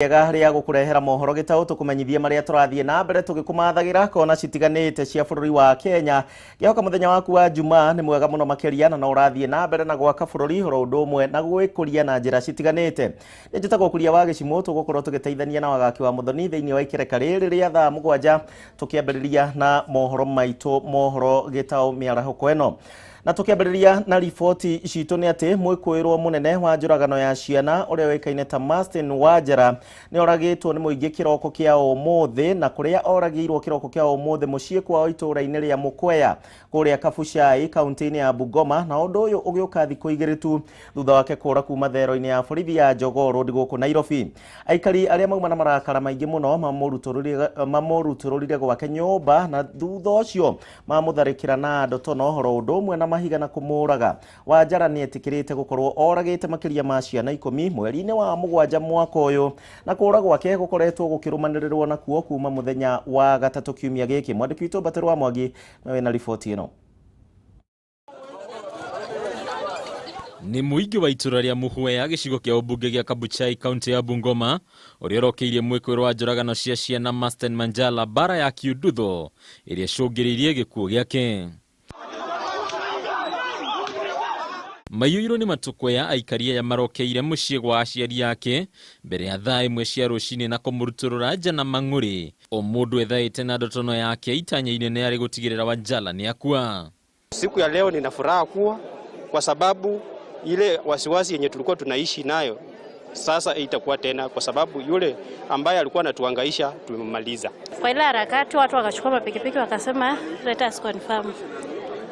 Rĩega rĩa gũkũrehera mohoro gĩtaũ tũkũmenyithie marĩa tũrathiĩ na mbere tũgĩkũmathagĩra kona citiganĩte cia bũrũri wa Kenya. Ngĩhoka mũthenya waku wa Jumaa nĩ mwega mũno makĩria na no ũrathiĩ na mbere na gwaka bũrũri oro ũndũ ũmwe na gwĩkũria na njĩra citiganĩte. Nĩ njĩtagwo Kuria wa Gĩcimũ, tũgũkorwo tũgĩteithania na Wagaki wa Mũthoni thĩinĩ wa ikereka rĩrĩ rĩa thaa 7 tũkĩambĩrĩria na mohoro maitũ mohoro gĩtaũ mĩarahũko ĩno. Na tukiambĩrĩria na riboti citũ nĩ atĩ mwĩkũĩrwo mũnene wa njũragano ya ciana ũrĩa ũĩkaine ta Martin Wanjara nĩ oragĩtwo nĩ mũingĩ kĩroko kĩa ũmũthĩ, na kũrĩa oragĩirwo kĩroko kĩa ũmũthĩ mũciĩ kwao itũũra-inĩ rĩa Mũkwea kũrĩa Kabuchai kaunti-inĩ ya Bungoma, na ũndũ ũyũ ũgĩũka thikũ igĩrĩ tu thutha wake kũra kuma thero-inĩ ya borithi ya Jogoo Road gũkũ Nairobi. Aikari arĩa mauma na marakara maingĩ mũno mamũrutũrũrire gwake nyũmba na thutha ũcio mamũtharĩkĩra na ndotono horo ũndũ ũmwe na mahiga na kũmũraga. Wanjara nĩ etĩkĩrĩte gũkorwo oragĩte makĩria ma ciana 10 mweri-inĩ wa 7 mwaka ũyũ, na kũra gwake gũkoretwo gũkĩrũmanĩrĩrwo nakuo kuma mũthenya wa gatatũ kiumia gĩkĩ. Mwandĩki witũ Mbatĩrũ wa Mwangi nĩwe wĩna riboti ĩno. Nĩ mũingĩ wa itũra rĩa Mũhwea gĩcigo kĩa ũmbunge gĩa Kabuchai kaunti ya Bungoma ũrĩa ũrokeirie mwĩkũĩrwo wa njũragano cia ciana Masten Manjala bara ya Kiundutho ĩrĩa ĩcũngĩrĩirie gĩkuũ gĩake. Maiyũirwo nĩ matũkũya aikari aya marokeire mũciĩ gwa aciari ake mbere ya thaa 1 cia rũcinĩ na kũmũrutũrũra nja na mang'ũrĩ. O mũndũ ethaĩte na ndotono yake itanya inene arĩ gũtigĩrĩra Wanjala nĩ akua. Siku ya leo nina furaha kuwa kwa sababu ile wasiwasi yenye tulikuwa tunaishi nayo sasa itakuwa tena, kwa sababu yule ambaye alikuwa anatuhangaisha tumemaliza. Kwa ile harakati watu wakachukua mapikipiki wakasema let us confirm.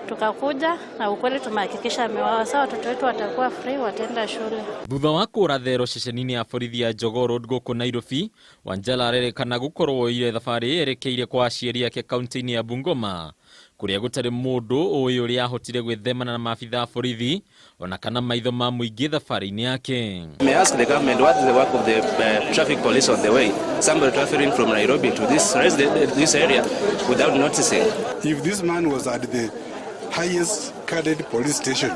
Tukakuja na ukweli tumehakikisha amewawa. Sawa, watoto wetu watakuwa free, wataenda shule. Thutha wa kũra thero ceceni-inĩ ya borithi ya Jogoo Road gũkũ Nairobi, Wanjala arerekana gũkorwo oire thabarĩ yerekeire kwa aciari ake kaunti-inĩ ya Bungoma kũrĩa gũtarĩ mũndũ ũĩ ũrĩa ahotire gwĩthemana na maabitha a borithi ona kana maitho ma mũingĩ thabarĩ-inĩ yake. May I ask the government what is the work of the traffic police on the way? Somebody traveling from Nairobi to this area without noticing. If this man was at the highest guarded police station,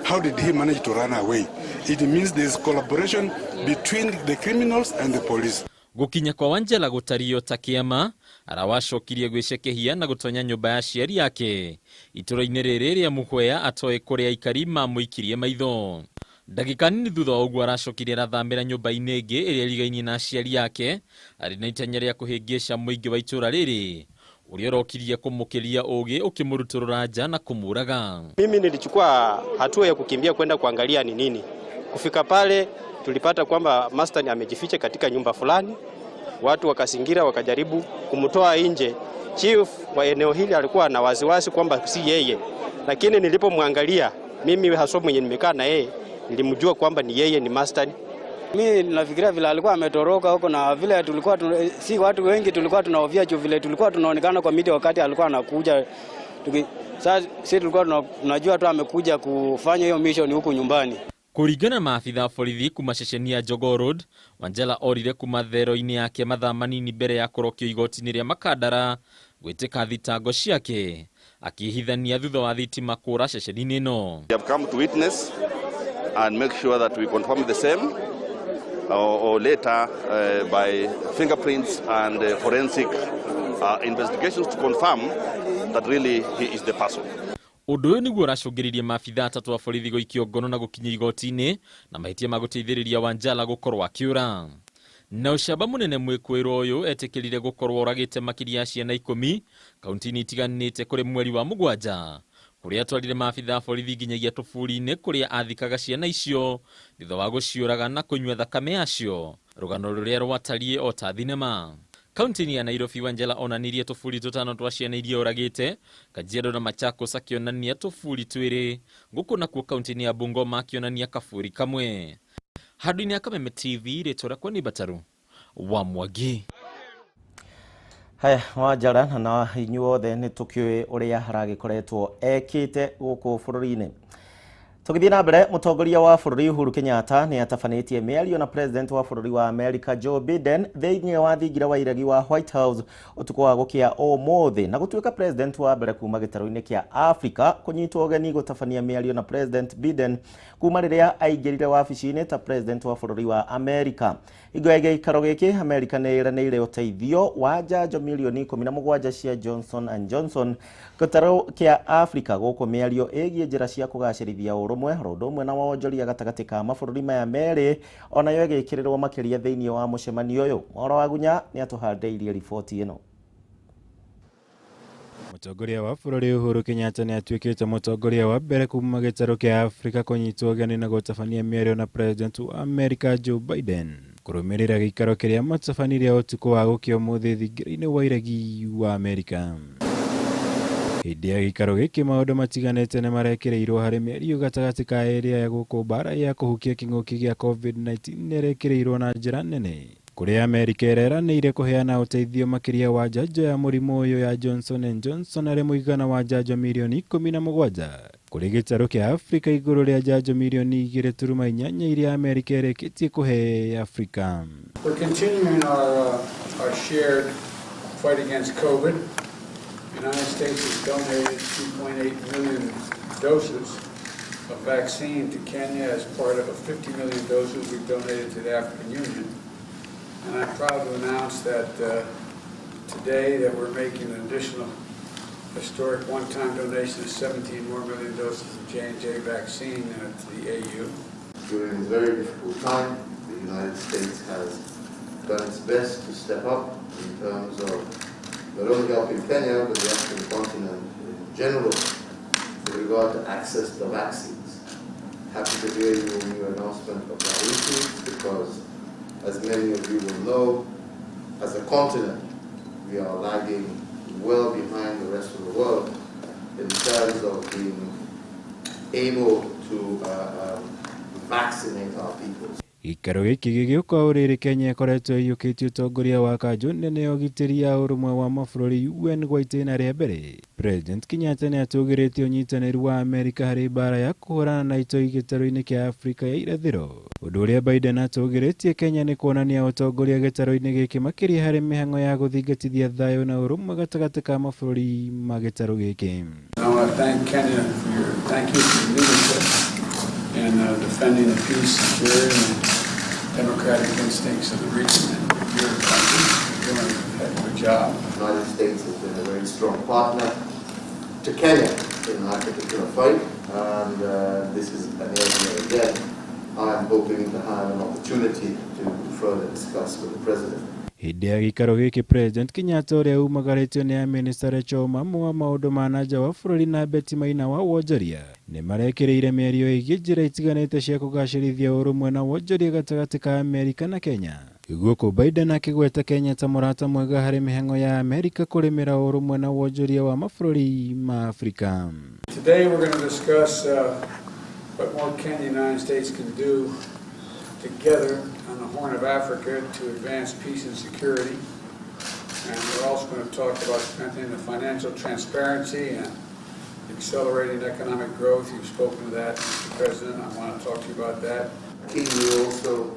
how did he manage to run away? It means there is collaboration between the criminals and the police. Gũkinya kwa Wanjala gũtario ta kĩama arawacokirie gwĩcekehia na gũtonya nyũmba ya aciari ake itũra-inĩ rĩrĩ rĩa Mũhwea atoĩ kũrĩa aikari mamũikirie maitho. Ndagĩka nini thutha wa ũguo aracokirie arathamĩra nyũmba-inĩ ĩngĩ ĩrĩa ĩrigainie na aciari ake arĩ na itanya rĩa kũhĩngĩca mũingĩ wa itũra rĩrĩ ũrĩa ũrokirie kũmũkĩria ũgĩ ũkĩmũrutũrũra nja na kũmũraga. Mimi nilichukua hatua ya kukimbia kwenda kuangalia ni nini. Kufika pale tulipata kwamba Masten amejificha katika nyumba fulani. Watu wakasingira wakajaribu kumtoa nje. Chief wa eneo hili alikuwa na wasiwasi kwamba si yeye, lakini nilipomwangalia mimi haswa mwenye nimekaa na yeye nilimjua kwamba ni yeye, ni Masten. Mimi nafikiria vile alikuwa ametoroka huko na vile tulikuwa si watu wengi tulikuwa tunahofia juu vile tulikuwa tunaonekana kwa media wakati alikuwa anakuja. Sasa sisi tulikuwa tunajua tu amekuja kufanya hiyo mission huku nyumbani. Kũringana na maabitha a borithi kuma ceceni ya Jogoo Road, Wanjala orire kuma thero-inĩ yake mathaa manini mbere ya kũrokio igoti-inĩ rĩa Makandara gwĩtĩka thitango ciake akĩhithania thutha wa thitima kũra ceceni-inĩ ĩno. We have come to witness and make sure that we confirm the same or later by fingerprints and forensic investigations to confirm that really he is the person. Ũndũ ũyũ nĩguo ũracũngĩrĩirie maabitha atatũ a borithi gũikio ngono na gũkinyio igoti-inĩ na mahĩtia ma gũteithĩrĩria Wanjala gũkorwo akĩũra. Na ũcamba mũnene mwĩkũĩrwo ũyũ etĩkĩrire gũkorwo oragĩte makĩria ya ciana 10 kaunti-inĩ itiganĩte kũrĩ mweri wa 7 kũrĩa atwarire maabitha a borithi nginyagia tũburi-inĩ kũrĩa athikaga ciana icio thutha wa gũciũraga na kũnyua thakame yacio, rũgano rũrĩa rwatariĩ o ta thinema. Kaunti-inĩ ya Nairobi, Wanjala onanirie tũburi 5 twa ciana iria oragĩte, Kajiado na Machakos akĩonania tũburi 2, gũkũ nakuo kaunti-inĩ ya Bungoma akĩonania kaburi kamwe. Handũ-inĩ ya Kameme TV, rĩtwa rĩakwa nĩ Mbataru wa Mwangi. Haya, Wanjala na inyuothe nĩ tũkĩũĩ ũrĩa haragĩkoretwo ekĩte gũkũ bũrũri-inĩ. Tũgĩthiĩ na mbere, mũtongoria wa bũrũri Uhuru Kenyatta nĩ atabanĩtie mĩario na president wa bũrũri wa America Joe Biden thĩinĩ wa thingira wa iregi wa White House ũtukũ wa gũkĩa ũmũthĩ, na gũtuĩka president wa mbere kuma gĩtarũ-inĩ kĩa Africa kũnyitwo ũgeni gũtabania mĩario na President Biden kuma rĩrĩa aingĩrire wabici-inĩ ta president wa bũrũri wa America. Hingo ya gĩikaro gĩkĩ, America nĩ ĩranĩire ũteithio wa njanjo milioni 17 cia Johnson and Johnson gĩtarũ kĩa Africa, gũkũ mĩario ĩgiĩ njĩra cia kũgacĩrithia ũrũmwe ro ũndũ ũmwe na wonjoria gatagatĩ ka mabũrũri maya merĩ onayo ĩgĩkĩrĩrwo makĩria thĩinĩ wa mũcemanio ũyũ. Mworo wa Gunya nĩ atũhandĩirie riboti ĩno. Mũtongoria wa bũrũri Uhuru Kenyatta nĩ atuĩkĩte mũtongoria wa mbere kuma gĩtarũ kĩa Afrika kũnyitwo ũgeni na gũtabania mĩario na President wa Amerika Joe Biden, kũrũmĩrĩra gĩikaro kĩrĩa matabanirie ũtukũ wa gũkĩa ũmũthĩ thingira-inĩ wa iregi wa Amerika. Hĩndĩ ya gĩikaro gĩkĩ, maũndũ matiganĩte nĩ marekĩrĩirwo harĩ mĩario gatagatĩ ka ĩrĩa ya gũkũ mbara ya kũhukia kĩng'ũki gĩa COVID-19 nĩrekĩrĩirwo na njĩra nene, kũrĩa Amerika ĩreranĩire kũheana ũteithio makĩria wa njanjo ya mũrimũ ũyũ ya Johnson and Johnson arĩ mũigana wa njanjo milioni 17 kũrĩ gĩtarũ kĩa Afrika, igũrũ rĩa njanjo milioni 2.8 iria Amerika ĩrĩkĩtie kũhe Afrika. We're continuing our shared fight against COVID. The United States has donated 2.8 million doses of vaccine to Kenya as part of a 50 million doses we've donated to the African Union. And I'm proud to announce that today that we're making an additional historic one-time donation of 17 more million doses of J&J vaccine to the AU. During this very difficult time, the United States has done its best to step up in terms of not only helping Kenya, but the African continent in general with regard to access to vaccines. Happy to hear your new announcement of that increase because, as many of you will know, as a continent, we are lagging well behind the rest of the world in terms of being able to vaccinate our people. Gĩikaro gĩkĩ gĩgĩũka o rĩrĩ Kenya ĩkoretwo ĩiyũkĩtie ũtongoria wa kanjũ nene ya ũgitĩri ya ũrũmwe wa mabũrũri UN gwa itĩna rĩa mbere. President Kenyatta nĩ atũgĩrĩtie ũnyitanĩri wa Amerika harĩ mbara ya kũhũrana na itoi gĩtarũ-inĩ kĩa Afrika ya irathĩro. Ũndũ ũrĩa Biden atũgĩrĩtie Kenya nĩ kuonania ũtongoria gĩtarũ-inĩ gĩkĩ, makĩria harĩ mĩhang'o ya gũthingatithia thayũ na ũrũmwe gatagatĩ ka mabũrũri ma gĩtarũ gĩkĩ. I want to thank Kenya for your, thank you for your leadership in defending the peace, security, and democratic instincts of the region and your country. You're doing a heck of a job. The United States has been a very strong partner to Kenya in that particular fight, and this is an area again I am hoping to have an opportunity to further discuss with the President. Hĩndĩ ya gĩikaro gĩkĩ, President Kenyatta, ũrĩa umagarĩtio nĩ amĩnĩsta Rachel Omamo wa maũndũ ma na nja wa bũrũri na Betty Maina wa wonjoria, nĩ marekĩrĩire mĩario ĩgiĩ njĩra itiganĩte cia kũgacĩrithia ũrũmwe na wonjoria gatagatĩ ka Amerika na Kenya, gũkũ Biden akĩgweta Kenya ta mũrata mwega harĩ mĩhang'o ya Amerika kũrĩmĩra ũrũmwe na wonjoria wa mabũrũri ma Afrika. Today we're going to discuss what more Kenya and the United States can do together on the Horn of Africa to advance peace and security. And we're also going to talk about strengthening the financial transparency and accelerating economic growth. You've spoken to that, Mr. President. I want to talk to you about that. We're also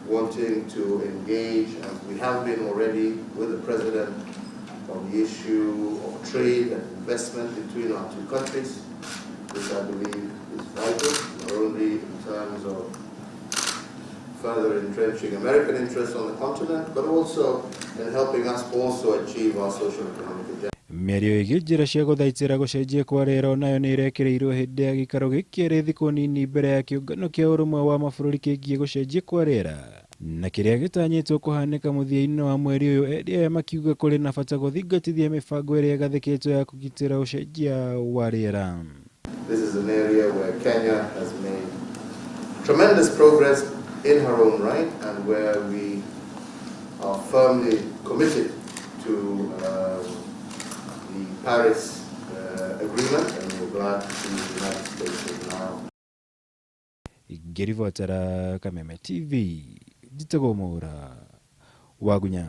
wanting to engage, as we have been already, with the President on the issue of trade and investment between our two countries, which I believe is vital, not only in terms of further entrenching American interests on the continent, but also in helping us also achieve our social economic agenda. Mĩario ĩgiĩ njĩra cia gũthaitĩra gũcenjia kwa rĩera onayo nĩ ĩrekĩrĩirwo hĩndĩ ya gĩikaro gĩkĩ ĩrĩ thikũ nini mbere ya kĩũngano kĩa ũrũmwe wa mabũrũri kĩgiĩ gũcenjia kwa rĩera na kĩrĩa gĩtanyĩtwo kũhanĩka mũthia-inĩ wa mweri ũyũ, eri aya makiuga kũrĩ na bata gũthingatithia mĩbango ĩrĩa ĩgathĩkĩtwo ya kũgitĩra ũcenjia wa rĩera. This is an area where Kenya has made tremendous progress in her own right and where we are firmly committed to the Paris Agreement, and we're glad to see the United States is now. Ngĩribotera Kameme TV, njĩtagwo Mwaura Wagunya.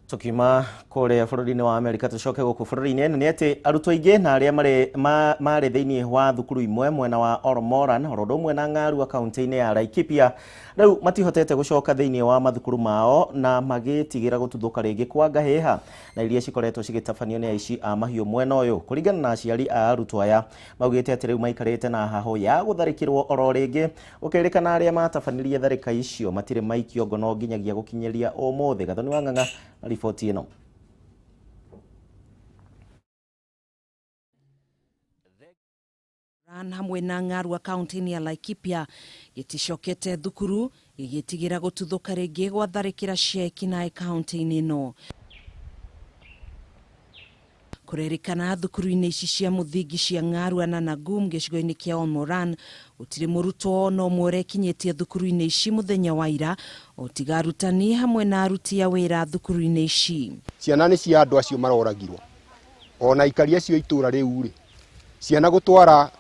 Tukiuma kũrĩa bũrũri-inĩ wa Amerika tũcoke gũkũ bũrũri-inĩ nĩ atĩ arutwo aingĩ na arĩa marĩ thĩinĩ wa thukuru imwe mwena wa Oromoran oro ũndũ ũmwe na Ng'arua kaunti-inĩ ya Laikipia rĩu matihotete gũcoka thĩinĩ wa mathukuru mao na magĩtigĩra gũtuthũka rĩngĩ kwa ngahĩha na iria cikoretwo cigĩtabanio nĩ aici a mahiũ mwena ũyũ. Kũringana na aciari a arutwo aya maugĩte atĩ rĩu maikarĩte na hahũ ya gũtharĩkĩrwo oro rĩngĩ, gũkĩrĩkana arĩa matabanirie tharĩka icio matirĩ maikio ngono nginyagia gũkinyĩria ũmũthĩ. Gathoni wa Ng'ang'a na riboti ĩno. Hamwe na Ng'arua kaunti-inĩ ya Laikipia gĩticokete thukuru gĩgĩtigĩra gũtuthũka rĩngĩ gwa tharĩkĩra cia ekinaĩ kaunti-inĩ ĩno. Kũrerĩkana thukuru-inĩ ici cia mũthingi cia Ng'arua na Nagum gĩcigo-inĩ kĩa Olmoran gũtirĩ mũrutwo ona ũmwe ũrekinyĩtie thukuru-inĩ ici mũthenya wa ira o tiga arutani hamwe na aruti a wĩra thukuru-inĩ ici. Ciana nĩ cia andũ acio maroragirwo ona aikari acio itũra rĩu rĩ, ciana gũtwara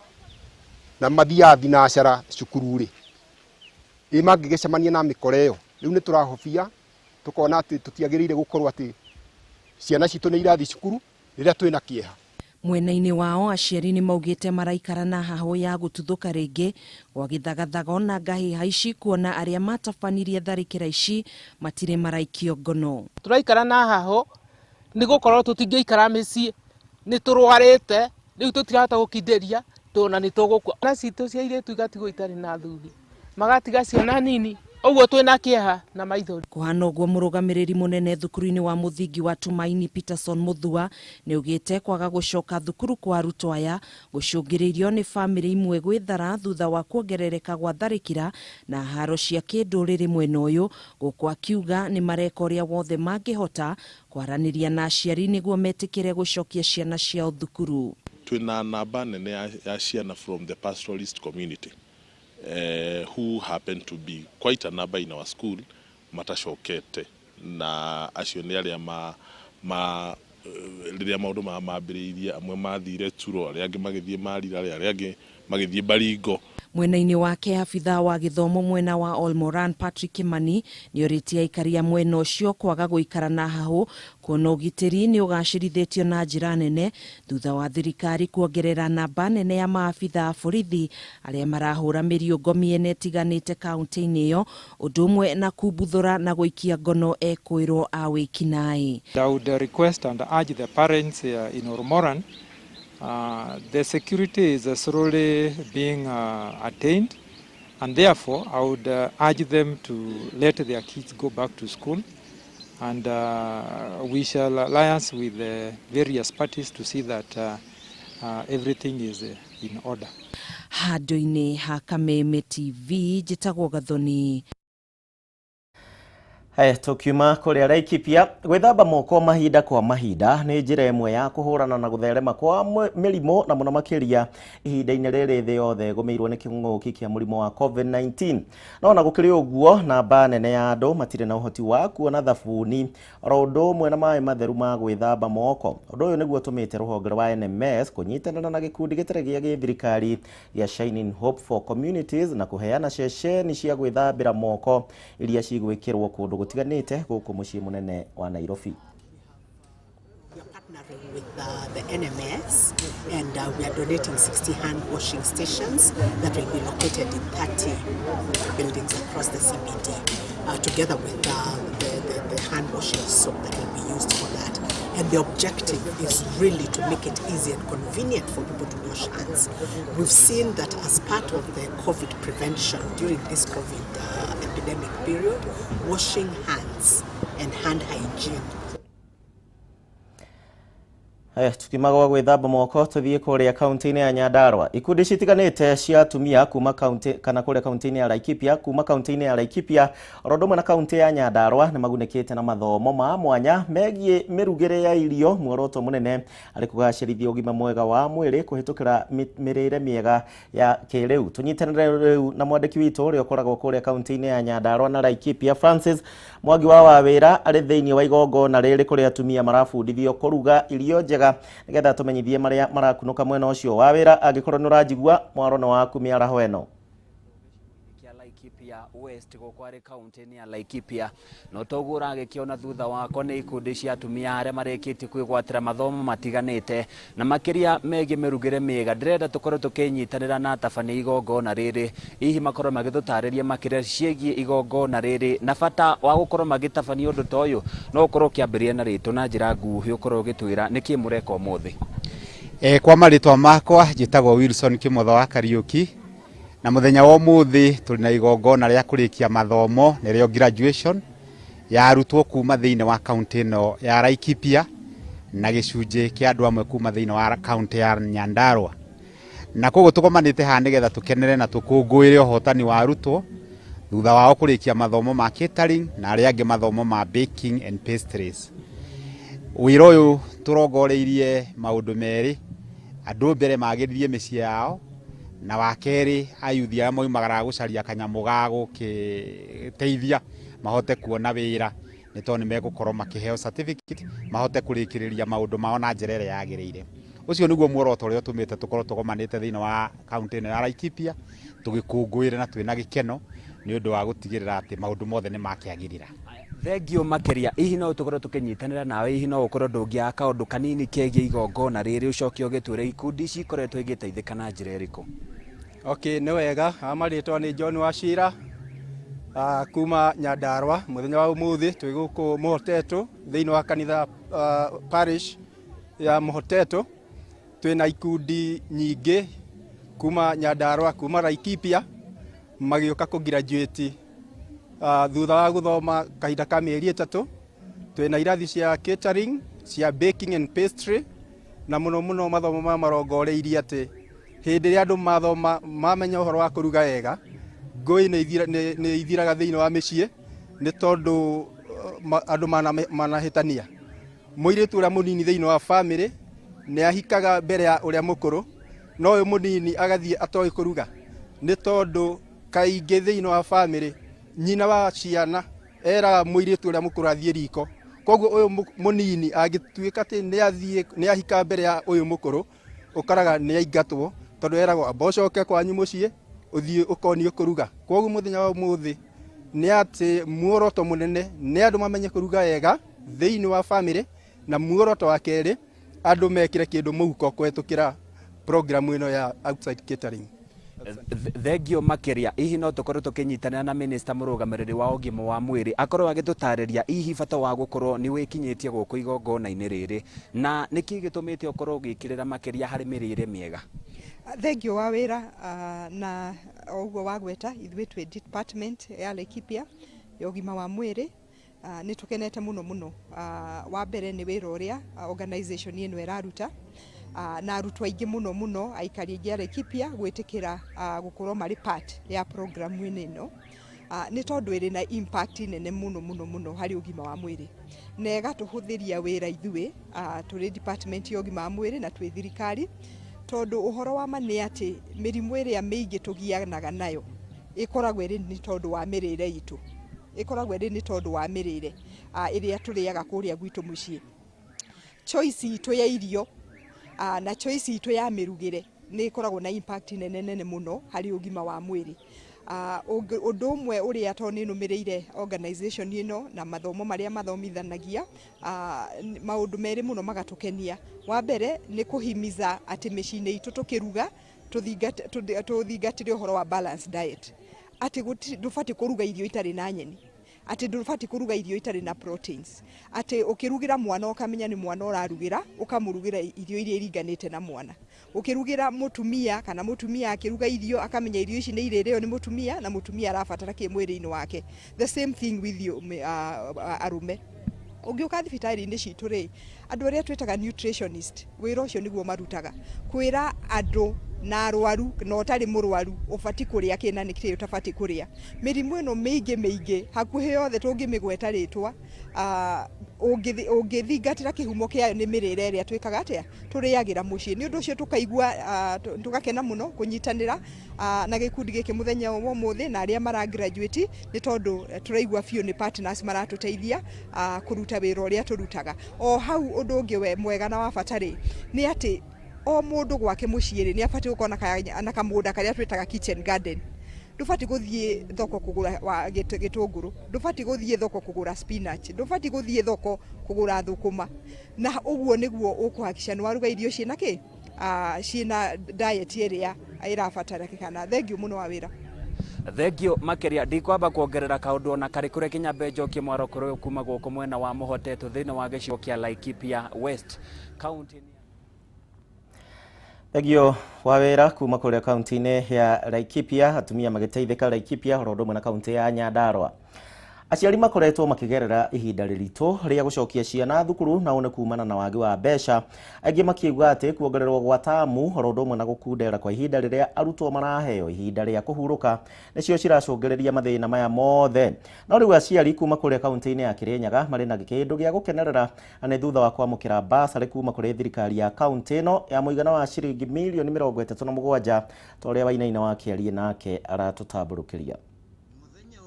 na mathiaga thinacara cukuru rĩ, ĩ mangĩgĩcemania na mĩkora ĩyo. Rĩu nĩ tũrahobia tũkona atĩ tũtiagĩrĩire gũkorwo atĩ ciana citũ nĩ irathiĩ cukuru rĩrĩa twĩna kĩeha. Mwena-inĩ wao aciari nĩ maugĩte maraikara na hahũ ya gũtuthũka rĩngĩ gwa gĩthagathago na ngahĩha ici kuona arĩa matabanirie tharĩkĩra ici matirĩ maraikio ngono. Tũraikara na hahũ nĩ gũkorwo tũtingĩikara mĩciĩ, nĩ tũrwarĩte rĩu tũtirahota gũkindĩria tona nĩ tũgũkua. Ciana citũ cia airĩtu igatigwo itarĩ na athuri, magatiga ciana nini, ũguo twĩna kĩeha na maithori. Kũhana ũguo mũrũgamĩrĩri mũnene thukuru-inĩ wa mũthingi wa Tumaini Peterson Muthua nĩ augĩte kwaga gũcoka thukuru kwa arutwo aya gũcũngĩrĩirio nĩ bamĩrĩ imwe gwĩthara thutha wa kuongerereka gwa tharĩkĩra na haro cia kĩndũrĩrĩ mwena ũyũ, gũkũ akiuga nĩ mareka ũrĩa wothe mangĩhota kwaranĩria na aciari nĩguo metĩkĩre gũcokia ciana ciao thukuru. Twina namba nene ya ciana from the pastoralist community who happen to be quite a number in our school matacokete, na acio nĩ arĩa ma rĩrĩa maũndũ maya mambĩrĩirie, amwe mathire Turo, arĩa angĩ magĩthiĩ Marira, arĩa angĩ magĩthiĩ Baringo. Mwena-inĩ wake abithaa wa gĩthomo mwena wa Olmoran Patrick Kimani nĩ orĩtie aikari a mwena ũcio kwaga gũikara na hahũ kuona ũgitĩri nĩ ũgacĩrithĩtio na njĩra nene thutha wa thirikari kuongerera namba nene ya maabithaa a borithi arĩa marahũra mĩriũngo mĩena ĩtiganĩte kaunti-inĩ ĩyo, ũndũ ũmwe na kumbuthũra na gũikia ngono ekũĩrwo a wĩkinaĩ. I would request and urge the parents in Olmoran. The security is slowly being attained, and therefore I would urge them to let their kids go back to school, and we shall alliance with the various parties to see that everything is in order. Handũ-inĩ ha Kameme TV njĩtagwo Gathoni. Haya, tukiuma kũrĩa Laikipia, gwĩthamba moko mahinda kwa mahinda nĩ njĩra ĩmwe ya kũhũrana na gũtherema kwa mĩrimũ na mũno makĩria ihinda-inĩ rĩrĩ thĩ yothe ĩgũmĩirwo nĩ kĩng'ũki kĩa mũrimũ wa COVID-19. No ona gũkĩrĩ ũguo, namba nene ya andũ matirĩ na ũhoti wa kuona thabuni oro ũndũ ũmwe na maĩ matheru ma gwĩthamba moko. Ũndũ ũyũ nĩguo ũtũmĩte rũhonge rwa NMS kũnyitanĩra na gĩkundi gĩtarĩ gĩa gĩthirikari gĩa Shining Hope for Communities na kũheana ceceni cia gwĩthambĩra moko iria cigwĩkĩrwo kũndũ gũtiganĩte gũkũ mũciĩ mũnene wa Nairobi. We are partnering with the NMS, and we are donating 60 hand washing stations that will be located in 30 buildings across the CBD, together with the hand washing soap that will be used for that. And the objective is really to make it easy and convenient for people to wash hands. We've seen that as part of the COVID prevention during this COVID epidemic period, washing hands and hand hygiene. Tukiuma gwa gwĩthamba moko tũthiĩ kũrĩa kaunti-inĩ ya Nyandarua. Ikundi citiganĩte cia atumia kuma kaunti kana kũrĩa kaunti-inĩ ya Laikipia, kuma kaunti-inĩ ya Laikipia oro ũndũ ũmwe na kaunti ya Nyandarua nĩ magunĩkĩte na mathomo ma mwanya megiĩ mĩrugĩre ya irio, muoroto mũnene arĩ kũgacĩrithia ũgima mwega wa mwĩrĩ kũhĩtũkĩra mĩrĩre mĩega ya kĩrĩu. Tũnyitanĩre rĩu na mwandĩki witũ ũrĩa ũkoragwo kũrĩa kaunti-inĩ ya Nyandarua na Laikipia, Francis Mwangi wa Wawĩra, arĩ thĩinĩ wa igongona rĩrĩ kũrĩa atumia marabundithio kũruga irio njega nĩgetha tũmenyithie marĩa marakunũka mwena ũcio wa wĩra. Angĩkorwo nĩ ũranjigua, mwaro nĩ waku mĩaraho ĩno. Laikipia West gũkũ arĩ kaunti-inĩ ya Laikipia. No toguo ũragĩkĩona thutha wakwa nĩ ikundi cia atumia arĩa marĩkĩtie kwĩgwatĩra mathomo matiganĩte na makĩria megiĩ mĩrugĩre mĩega. Ndĩrenda tũkorwo tũkĩnyitanĩra na atabania igongona rĩrĩ, hihi makorwo magĩtũtarĩria makĩria ciĩgiĩ igongona rĩrĩ na bata wa gũkorwo magĩtabania ũndũ ta ũyũ. No ũkorwo ũkĩambĩrĩria na rĩtwa na njĩra nguhĩ, ũkorwo ũgĩtwĩra nĩkĩ mũreka ũmũthĩ. Kwa marĩtwa makwa njĩtagwo Wilson Kimotho wa Kariuki, na mũthenya wa ũmũthĩ tũrĩ na igongona rĩa kũrĩkia mathomo nĩrĩo graduation ya arutwo kuma thĩinĩ wa kaunti ĩno ya Laikipia na gĩcunjĩ kĩa andũ amwe kuma thĩinĩ wa kaunti ya Nyandarua. Na koguo tũgomanĩte haha nĩgetha tũkenere na tũkũngũĩre ũhotani wa arutwo thutha wao kũrĩkia mathomo ma catering na arĩa angĩ mathomo ma baking and pastries. Wĩra ũyũ tũrongoreirie maũndũ merĩ, andũ mbere magĩrithie mĩciĩ yao, na wa kerĩ ayuthi arĩa moimagaraga gũcaria kanyamũ ga gũkĩteithia mahote kuona wĩra, nĩ tondũ nĩ megũkorwo makĩheo certificate mahote kũrĩkĩrĩria maũndũ mao na njĩra ĩrĩa yagĩrĩire. Ũcio nĩguo muoroto ũrĩa ũtũmĩte tũkorwo tũgomanĩte thĩinĩ wa kaunti ĩno ya Laikipia tũgĩkũngũĩra na twĩna gĩkeno nĩ ũndũ wa gũtigĩrĩra atĩ maũndũ mothe nĩ makĩagĩrĩra. Thengio makĩria, hihi no tũkorwo tũkĩnyitanĩra nawe, hihi no ũkorwo ndũngĩaga kaũndũ kanini kegiĩ igongona rĩrĩ ũcoke ũgĩtwĩre ikundi ici ikoretwo igĩteithĩka na njĩra ĩrĩkũ? Okay, nĩ wega. Marĩtwa nĩ John Wachira kuma Nyandarua. Mũthenya wa ũmũthĩ twĩ gũkũ Mũhotetũ thĩinĩ wa kanitha parish ya Mũhotetũ. Twĩna ikundi nyingĩ kuma Nyandarua, kuma Laikipia magĩũka kũ graduate thutha wa gũthoma kahinda ka mĩeri 3. Twĩna irathi cia catering, cia baking and pastry, na mũno mũno mathomo maya marongoreirie atĩ hĩndĩ ĩrĩa andũ mathoma mamenya ũhoro wa kũruga wega, ngũĩ nĩ ithiraga thĩinĩ wa mĩciĩ nĩ tondũ andũ manahĩtania. Mũirĩtu ũrĩa mũnini thĩinĩ wa famĩlĩ nĩ ahikaga mbere ya ũrĩa mũkũrũ, no ũyũ mũnini agathiĩ atoĩ kũruga nĩ tondũ kaingĩ thĩinĩ wa famĩlĩ nyina wa ciana eraga mũirĩtu ũrĩa mũkũrũ athiĩ riko. Koguo ũyũ mũnini angĩtuĩka atĩ nĩ ahika mbere ya ũyũ mũkũrũ, ũkaraga nĩ aingatwo tondũ eragwo amba ũcoke kwanyu mũciĩ ũthiĩ ũkonio kũruga. Koguo mũthenya wa ũmũthĩ nĩ atĩ muoroto mũnene nĩ andũ mamenye kũruga wega thĩinĩ wa famĩlĩ, na muoroto wa kerĩ andũ mekĩre kĩndũ mũhuko kũhetũkĩra programu ĩno ya outside catering. Thengio makĩria, hihi no tũkorwo tũkĩnyitanĩra na minista mũrũgamĩrĩri wa ũgima wa mwĩrĩ akorwo agĩtũtarĩria hihi bata wa gũkorwo nĩ wĩkinyĩtie gũkũ igongona-inĩ rĩrĩ na nĩkĩ gĩtũmĩte ũkorwo ũgĩkĩrĩra makĩria harĩ mĩrĩre mĩega? Thengio wa wĩra, na ũguo wagweta ithuĩ twĩ department ya Laikipia ya ũgima wa mwĩrĩ. Nĩ tũkenete mũno mũno. Wa mbere nĩ wĩra ũrĩa organization ĩno ĩraruta, na arutwo aingĩ mũno mũno aikari aingĩ a Laikipia gwĩtĩkĩra gũkorwo marĩ part ya programu ĩno, nĩ tondũ ĩrĩ na impact nene mũno mũno mũno harĩ ũgima wa mwĩrĩ na ĩgatũhũthĩria wĩra ithuĩ tũrĩ department ya ũgima wa mwĩrĩ na twĩ thirikari, tondũ ũhoro wa ma nĩ atĩ mĩrimũ ĩrĩa mĩingĩ tũgianaga nayo ĩkoragwo ĩrĩ nĩ tondũ wa mĩrĩre itũ, ĩkoragwo ĩrĩ nĩ tondũ wa mĩrĩre ĩrĩa tũrĩaga kũrĩa gwitũ mũciĩ. Choice itũ ya irio na choice itũ ya mĩrugĩre nĩ ĩkoragwo na impact nene nene mũno harĩ ũgima wa mwĩrĩ. Ũndũ ũmwe ũrĩa tondũ nĩ nũmĩrĩire organization ĩno na mathomo marĩa mathomithanagia, maũndũ merĩ mũno magatũkenia. Wa mbere nĩ kũhimiza atĩ mĩciĩ-inĩ itũ tũkĩruga tũthingatĩre ũhoro wa balanced diet, atĩ ndũbatiĩ kũruga irio itarĩ na nyeni, atĩ ndũbatiĩ kũruga irio itarĩ na proteins, atĩ ũkĩrugĩra mwana ũkamenya nĩ mwana ũrarugĩra, ũkamũrugĩra irio iria iringanĩte na mwana. Ũkĩrugĩra mũtumia kana mũtumia akĩruga irio akamenya irio ici nĩ irĩrĩo nĩ mũtumia na mũtumia arabatara kĩ mwĩrĩ-inĩ wake. The same thing with you, arũme. Ũngĩũka thibitarĩ-inĩ citũ rĩ, andũ arĩa twĩtaga nutritionist, wĩra ũcio nĩguo marutaga, kwĩra andũ na arwaru na ũtarĩ mũrwaru ũbatiĩ kũrĩa kĩna nĩ kĩrĩa ũtabatiĩ kũrĩa. Mĩrimũ ĩno mĩingĩ mĩingĩ hakuhĩ yothe tũngĩmĩgweta rĩtwa, ũngĩthingatĩra kĩhumo kĩayo nĩ mĩrĩre ĩrĩa twĩkaga atĩa tũrĩagĩra mũciĩ. Nĩ ũndũ ũcio tũkaigua tũgakena mũno kũnyitanĩra na gĩkundi gĩkĩ mũthenya wa ũmũthĩ na arĩa mara graduate, nĩ tondũ tũraigua biũ nĩ partners maratũteithia kũruta wĩra ũrĩa tũrutaga. O hau ũndũ ũngĩ mwega na wa bata rĩ nĩ atĩ o mũndũ gwake mũciĩ rĩ nĩ abatiĩ gũkorwo na kamũgũnda karĩa twĩtaga kitchen garden. Ndũbatiĩ gũthiĩ thoko kũgũra gĩtũngũrũ, ndũbatiĩ gũthiĩ thoko kũgũra spinach, ndũbatiĩ gũthiĩ thoko kũgũra thũkũma. Na ũguo nĩguo ũkũhakikisha nĩ waruga irio ciĩna kĩ, ciĩna diet ĩrĩa ĩrabatarĩkana. Thengiũ mũno wa wĩra. Thengio makiria. Ndikwamba kuongerera kaũndũ ona karĩkũ, reke nyambe njokie mwarokoro ũyũ kuma gũkũ mwena wa Mũhotetwo thĩinĩ wa gĩcigo kĩa Laikipia West kaunti. Thengio wa wĩra kuma kũrĩa kaunti-inĩ ya Laikipia, atumia magĩteithĩka Laikipia oro ũndũ ũmwe na kaunti ya Nyandarua. Aciari makoretwo makĩgerera ihinda rĩritũ rĩa gũcokia ciana thukuru, na ũũ nĩ kumana na wagi wa mbeca. Aingĩ makiuga atĩ kuongererwo gwa tamu oro ũndũ ũmwe na gũkundera kwa ihinda rĩrĩa arutwo maraheo ihinda rĩa kũhurũka nĩcio ciracũngĩrĩria mathĩna maya mothe. No rĩu aciari kuma kũrĩa kaunti-inĩ ya Kirinyaga marĩ na kĩndũ gĩa gũkenerera, na nĩ thutha wa kwamũkĩra basarĩ kuma kũrĩ thirikari ya kaunti ĩno ya mũigana wa ciringi mirioni 37, ta ũrĩa Wainaina wa Kĩarie nake aratũtambũrũkĩria.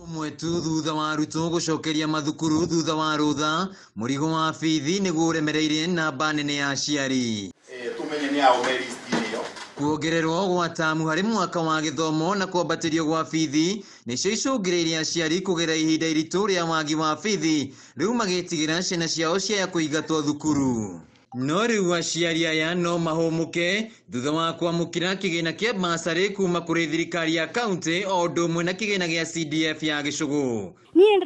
Ũmwe tu thutha wa arutwo gũcokeria mathukuru thutha wa rũtha, mũrigo wa bithi nĩguo ũremereire namba nene ya aciari. Tumenye nĩ ao me list-inĩ ĩyo. Kuongererwo gwa tamu harĩ mwaka wa gĩthomo na kwambatĩrio gwa bithi nĩcio icũngĩrĩirie aciari kũgera ihinda iritũ rĩa wagi wa bithi, rĩu magĩtigĩra ciana ciao ciaya kũingatwo thukuru. No rĩu aciari aya no mahũmũke thutha wa kwamũkĩra kĩgĩna kĩa basarĩ kuma kũrĩ thirikari ya kaunti o ũndũ ũmwe na kĩgĩna gĩa CDF ya gĩcũgũ. Niĩ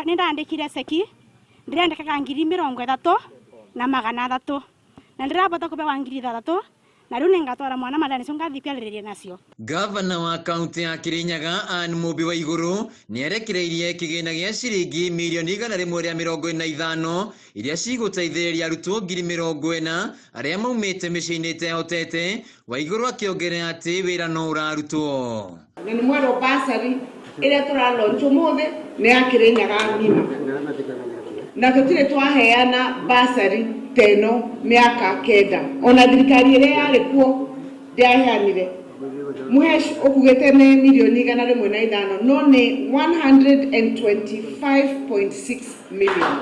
nĩndandĩkire ceki, ndĩrandĩkaga 303,300, na ndĩrabota kũbewa 6,000, na rĩu nĩngatwara mwana mathani cio ngathiĩ kwarĩrĩria nacio. Gavana wa kaunti ya Kirinyaga Anne Mũmbi wa Igũrũ nĩarekereirie kĩgĩna gĩa ciringi mirioni 145 iria cigũteithĩrĩria arutwo 40,000 arĩa maumĩte mĩciĩ-inĩ ĩtehotete. Wa Igũrũ akĩongerera atĩ wĩra no ũrarutwo. Na nĩ mwerwo basarĩ ĩrĩa tũralaunch ũmũthĩ nĩ ya Kirinyaga ng'ima, na tũtirĩ twaheana basarĩ ta ĩno mĩaka 9, ona thirikari ĩrĩa yarĩ kuo ndĩaheanire. Mũhesh ũkugĩte nĩ mirioni 105, no nĩ 125.6 million.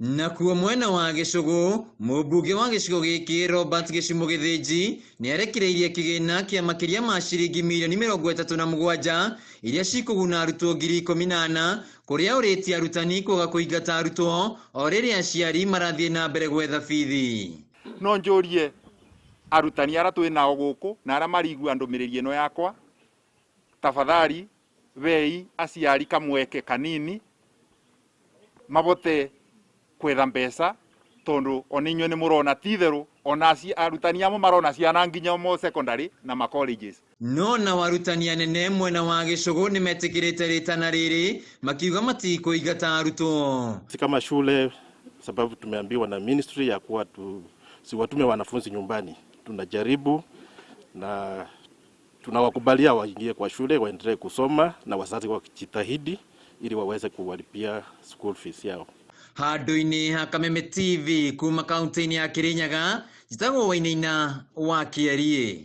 Nakuo mwena wa gĩcũgũ, mũmbunge wa gĩcigo gĩkĩ Robert Gĩcumo Gĩthĩnji nĩarekereirie kĩgĩna kĩa makĩria ma ciringi mirioni 37 iria cikũguna arutwo 14,000, kũrĩa ũrĩtie arutani kwaga kũingata arutwo o rĩrĩa aciari marathiĩ na mbere gwetha bithi. No njũrie arutani arĩa twĩ nao gũkũ na arĩa marigua ndũmĩrĩri ĩno yakwa, tafadhali wei aciari kamweke kanini mabote kwetha mbeca, tondu ona inyuĩ nĩ mũrona ti itherũ ona arutani amwe marona ciana nginya mo secondary na ma colleges. No na arutani anene mwena wa gĩcũgũ nĩ metĩkĩrĩte rĩtana rĩrĩ, makiuga matikũingata arutwo. Si kama shule, sababu tumeambiwa na ministry ya kuwa siwatume wanafunzi nyumbani, tunajaribu na tunawakubalia waingie kwa shule waendelee kusoma na wazazi wakijitahidi ili waweze kuwalipia school fees yao. Handũ-inĩ ha Kameme TV kuma kaunti-inĩ ya Kirinyaga, njĩtagwo Wainaina wa Kĩarie.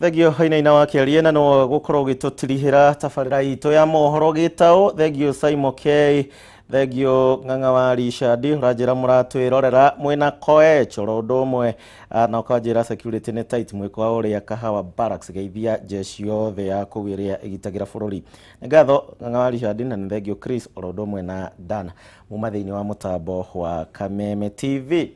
Thengio Wainaina wa Kĩarie, na no gũkorwo ũgĩtũtirihĩra tabarĩra itũ ya mohoro gĩtaũ. Thengio Simon K, thengio Ng'ang'a wa Richard, ũranjĩra mũratwĩrorera mwĩna Koech oro ũndũ ũmwe, na ũkanjĩra security nĩ tight mwĩko wa ũrĩa Kahawa Barracks, geithia jeshi yothe ya kũu ĩrĩa ĩgitagĩra bũrũri. Nĩ ngatho Ng'ang'a wa Richard, na nĩ thengio Chris oro ũndũ ũmwe na Dan muma thĩinĩ wa mũtambo wa Kameme TV.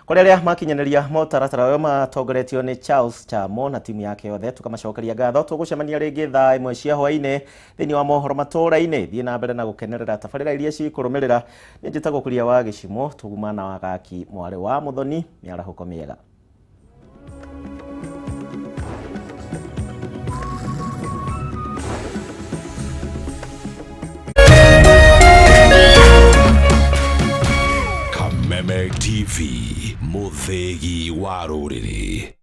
Kũrĩ arĩa makinyanĩria motaratara ũyũ matongoretio nĩ Charles Chamo na timu yake yothe, tũkamacokeria ngatho. Tũgũcemania rĩngĩ thaa 1 cia hwaĩ-inĩ thĩinĩ wa mohoro matũũra-inĩ. Thiĩ na mbere na gũkenerera tabarĩra iria cikũrũmĩrĩra. Nĩ njĩtagwo Kuria wa Gĩcimo, tũguma na Wagaki mwarĩ wa Mũthoni. Mĩarahũko mĩega. Kameme TV, mũthĩgi wa rũrĩrĩ.